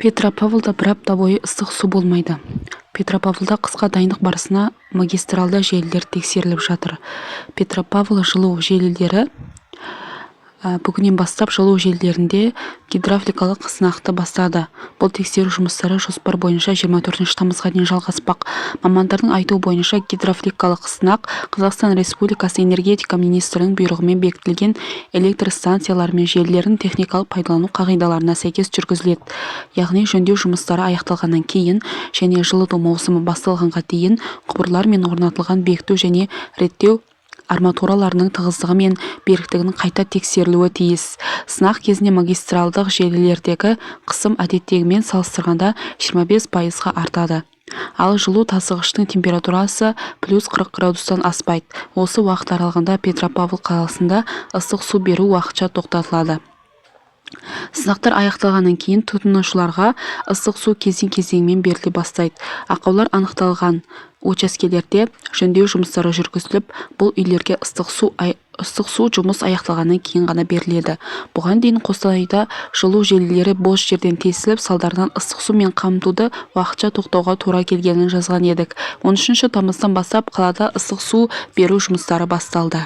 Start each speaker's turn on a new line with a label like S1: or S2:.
S1: Петропавлда бір апта бойы ыстық су болмайды Петропавлда қысқа дайындық барысында магистралды желілер тексеріліп жатыр. Петропавл жылу желілері бүгіннен бастап жылу желілерінде гидравликалық сынақты бастады. Бұл тексеру жұмыстары жоспар бойынша 24 тамызға дейін жалғаспақ. Мамандардың айтуы бойынша, гидравликалық сынақ Қазақстан Республикасы энергетика министрінің бұйрығымен бекітілген электр станциялары мен желілерін техникалық пайдалану қағидаларына сәйкес жүргізіледі. Яғни жөндеу жұмыстары аяқталғаннан кейін және жылыту маусымы басталғанға дейін құбырлар мен орнатылған бекіту және реттеу арматураларының тығыздығы мен беріктігінің қайта тексерілуі тиіс. Сынақ кезінде магистралдық желілердегі қысым әдеттегімен салыстырғанда 25 пайызға артады. Ал жылу тасығыштың температурасы плюс 40 градустан аспайды. Осы уақыт аралығында Петропавл қаласында ыстық су беру уақытша тоқтатылады. Сынақтар аяқталғаннан кейін тұтынушыларға ыстық су кезең-кезеңімен беріле бастайды. Ақаулар анықталған учаскелерде жөндеу жұмыстары жүргізіліп, бұл үйлерге ыстық су жұмыс аяқталғаннан кейін ғана беріледі. Бұған дейін Қостанайда жылу желілері бос жерден тесіліп, салдарынан ыстық сумен қамтуды уақытша тоқтатуға тура келгенін жазған едік. 13 тамыздан бастап қалада ыстық су беру жұмыстары басталды.